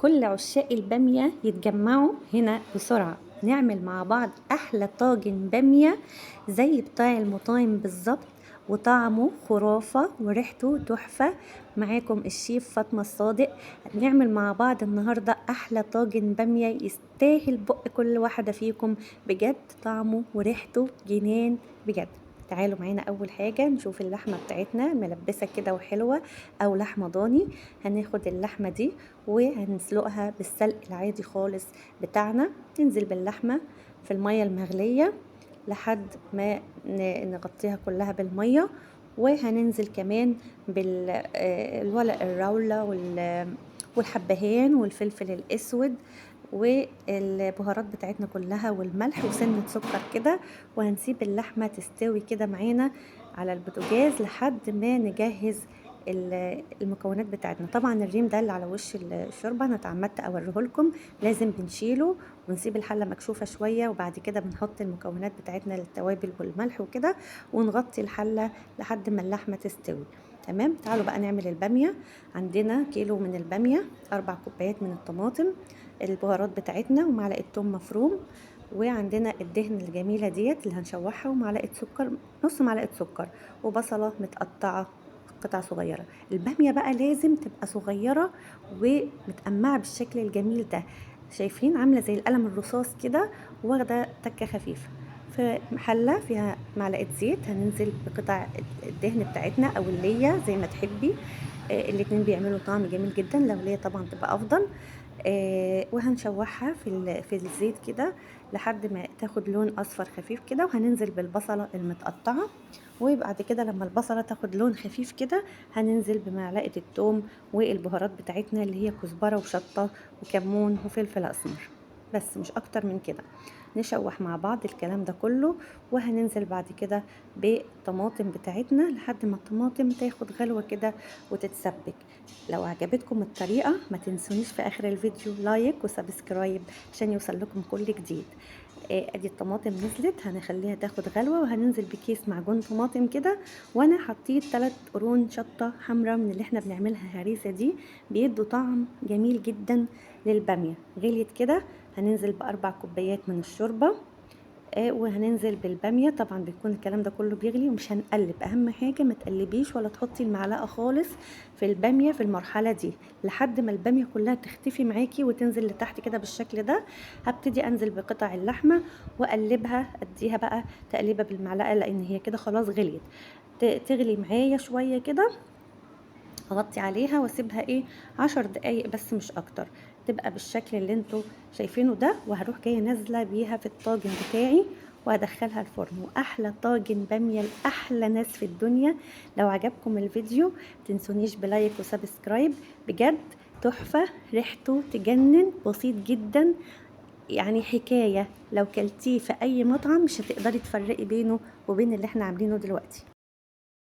كل عشاق البامية يتجمعوا هنا بسرعة، نعمل مع بعض أحلى طاجن بامية زي بتاع المطاعم بالظبط، وطعمه خرافة وريحته تحفة. معاكم الشيف فاطمة الصادق. هنعمل مع بعض النهاردة أحلى طاجن بامية يستاهل بق كل واحدة فيكم، بجد طعمه وريحته جنان بجد. تعالوا معانا أول حاجة نشوف اللحمة بتاعتنا ملبسة كده وحلوة أو لحمة ضاني. هناخد اللحمة دي وهنسلقها بالسلق العادي خالص بتاعنا. ننزل باللحمة في المية المغلية لحد ما نغطيها كلها بالمية، وهننزل كمان بالورق الراولة والحبهان والفلفل الأسود والبهارات بتاعتنا كلها والملح وسنة سكر كده، وهنسيب اللحمة تستوي كده معانا على البوتاجاز لحد ما نجهز المكونات بتاعتنا. طبعا الريم ده اللي على وش الشوربة انا اتعمدت اوريه لكم، لازم بنشيله ونسيب الحلة مكشوفة شوية، وبعد كده بنحط المكونات بتاعتنا للتوابل والملح وكده، ونغطي الحلة لحد ما اللحمة تستوي. تمام. تعالوا بقى نعمل البامية. عندنا كيلو من البامية، 4 كوبايات من الطماطم، البهارات بتاعتنا، ومعلقة توم مفروم، وعندنا الدهن الجميلة ديت اللي هنشوحها، ومعلقة سكر، نص معلقة سكر، وبصلة متقطعة قطع صغيرة. البامية بقى لازم تبقى صغيرة ومتقمعة بالشكل الجميل ده، شايفين عاملة زي القلم الرصاص كده، واخدة تكة خفيفة. في حلة فيها معلقة زيت هننزل بقطع الدهن بتاعتنا أو اللية زي ما تحبي، الاتنين بيعملوا طعم جميل جدا، لو لية طبعا تبقى أفضل. وهنشوحها في الزيت كده لحد ما تاخد لون أصفر خفيف كده، وهننزل بالبصلة المتقطعة. وبعد كده لما البصلة تاخد لون خفيف كده هننزل بمعلقة التوم والبهارات بتاعتنا اللي هي كزبرة وشطة وكمون وفلفل أسمر، بس مش أكتر من كده. نشوح مع بعض الكلام ده كله، وهننزل بعد كده بالطماطم بتاعتنا لحد ما الطماطم تاخد غلوة كده وتتسبك. لو عجبتكم الطريقة ما تنسونيش في آخر الفيديو like و subscribe عشان يوصل لكم كل جديد. ادي الطماطم نزلت، هنخليها تاخد غلوة، وهننزل بكيس معجون طماطم كده، وانا حطيت 3 قرون شطة حمراء من اللي احنا بنعملها هريسة دي، بيدوا طعم جميل جدا للبامية. غليت كده هننزل ب4 كوبايات من الشوربة، وهننزل بالبامية. طبعا بيكون الكلام ده كله بيغلي ومش هنقلب، اهم حاجة ما تقلبيش ولا تحطي المعلقة خالص في البامية في المرحلة دي لحد ما البامية كلها تختفي معاكي وتنزل لتحت كده بالشكل ده. هبتدي انزل بقطع اللحمة واقلبها، اديها بقى تقليبة بالمعلقة لان هي كده خلاص غليت. تغلي معايا شوية كده، اغطي عليها واسيبها 10 دقايق بس مش اكتر، تبقى بالشكل اللي انتوا شايفينه ده. وهروح جايه نازله بيها في الطاجن بتاعي وهدخلها الفرن، واحلى طاجن باميه لاحلى ناس في الدنيا. لو عجبكم الفيديو متنسونيش ب like و subscribe، بجد تحفه، ريحته تجنن، بسيط جدا، حكايه لو كلتيه في اي مطعم مش هتقدري تفرقي بينه وبين اللي احنا عاملينه دلوقتي.